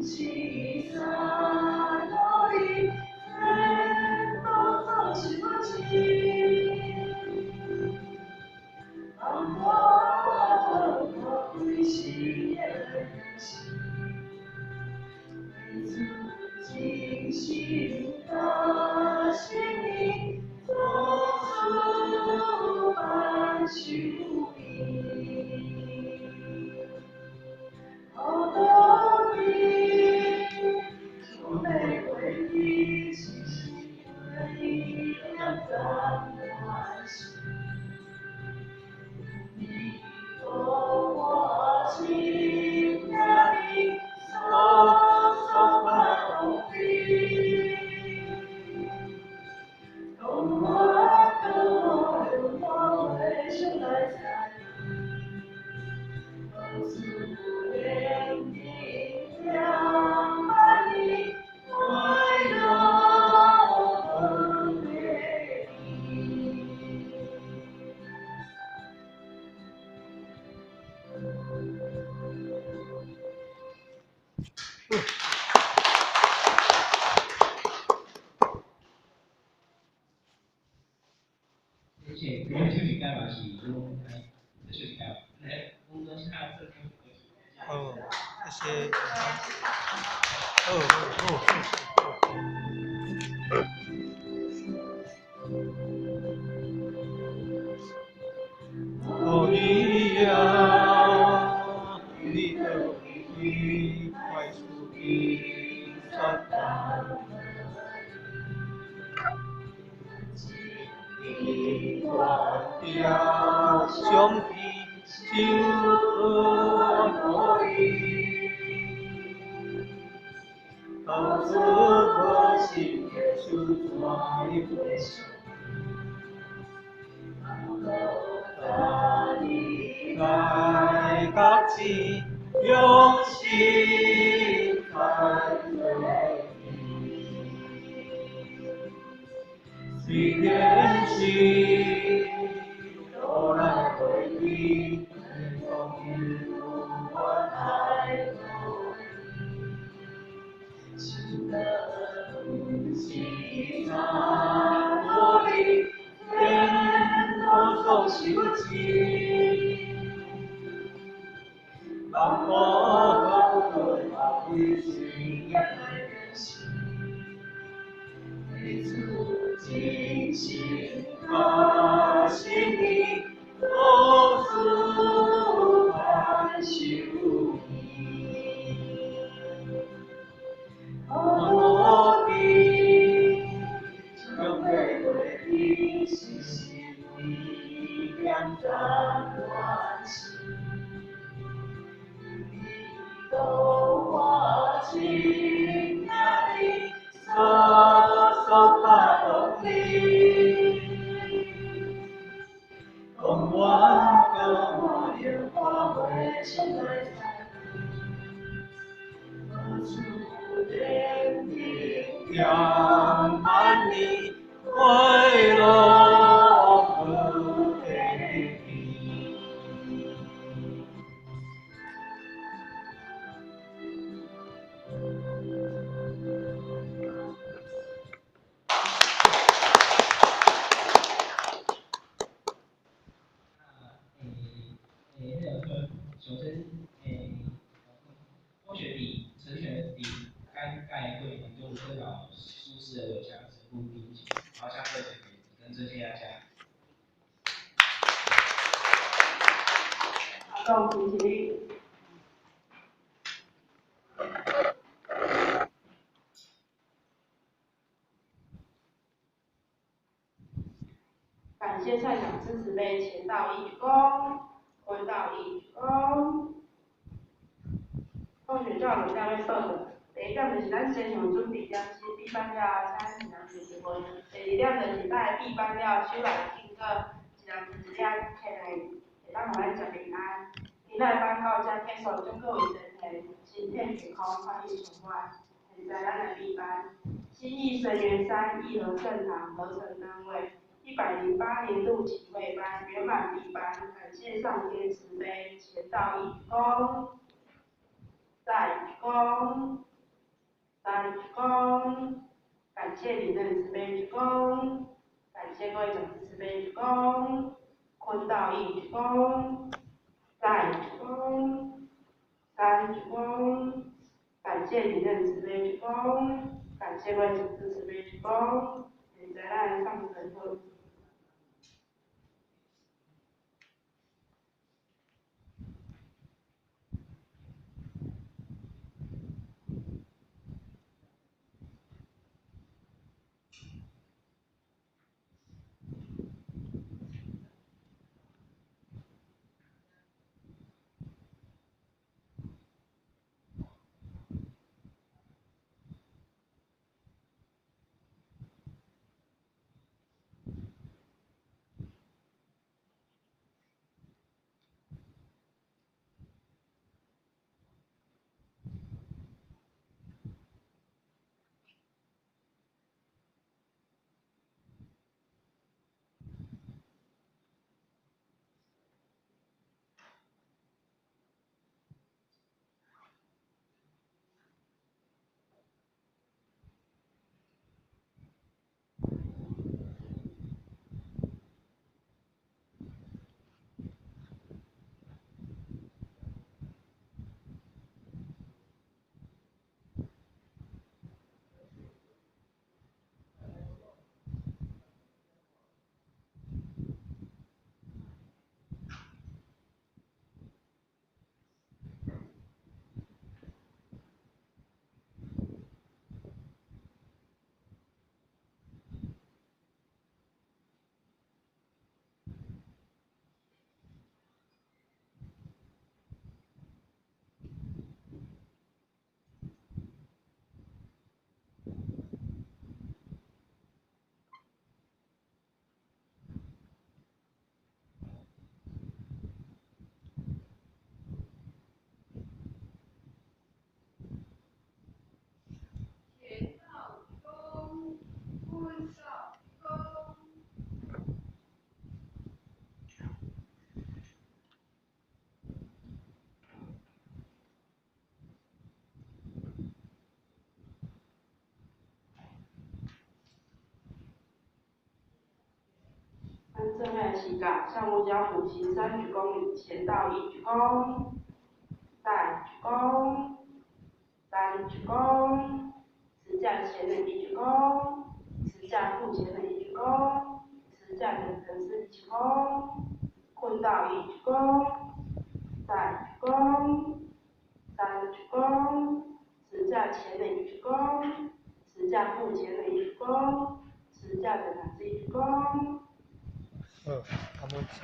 是三努力，前途总是无钱。放我归心的心，为主真心感谢你，做事万寿年。好多的，准备过去，是为了赞叹心。你我亲爱的，所所盼望的，当我当我我会想来在，无自怜悯两万里，快乐无边。谢谢，阮唱一届嘛是拢来唱一届，来，阮拢唱做。好，谢谢。好好好。哦，你呀，你的美快速地传达。断掉相比就可以，到处我心的手抓一回手，来各自用心看虽然是多来回忆，风雨无爱情的是那努力，天都总是无情。让我对爱心也来心，为主真心感谢你，做事万寿年。我的将玫瑰的是心意两赞关心。你我亲爱的，所所盼望的，当我当我的花会想来在，无处怜悯两万里，快乐无边。那个首先，郭学弟、陈学弟简介过程中有讲到舒适的话，请神父主持，好，请各位跟尊敬大家。好，共起立。感谢善长之慈悲，前道一鞠躬，后道一鞠躬。奉选教伦单位报告，第一点就是咱先向准备点心，闭班了，请一人坐一份；第二点就是咱闭班了，手来敬过，一人一粒起来，会当予咱食平安。今仔班到遮结束，祝各位身体身体健康，快意充满。现在咱来闭班，新义神园山义和圣堂合成单位。108年度启慧班圆满闭班，感谢上天慈悲，前道一鞠躬，再鞠躬。谢领任慈悲鞠躬，感谢各位讲师慈悲鞠躬，坤道一鞠躬，再鞠躬，三鞠躬，感谢领任慈悲鞠躬，感谢各位讲师慈悲鞠躬，现在咱上神会。咱做伙是共上五教母行三鞠躬，前道一鞠躬，再鞠躬，三鞠躬，持架前人一鞠躬，持架副前人一鞠躬，持架的人师一鞠躬，坤道一鞠躬，再鞠躬，三鞠躬，持架前人一鞠躬，持架副前人一鞠躬，持架的人师一鞠躬。好，感恩，谢谢。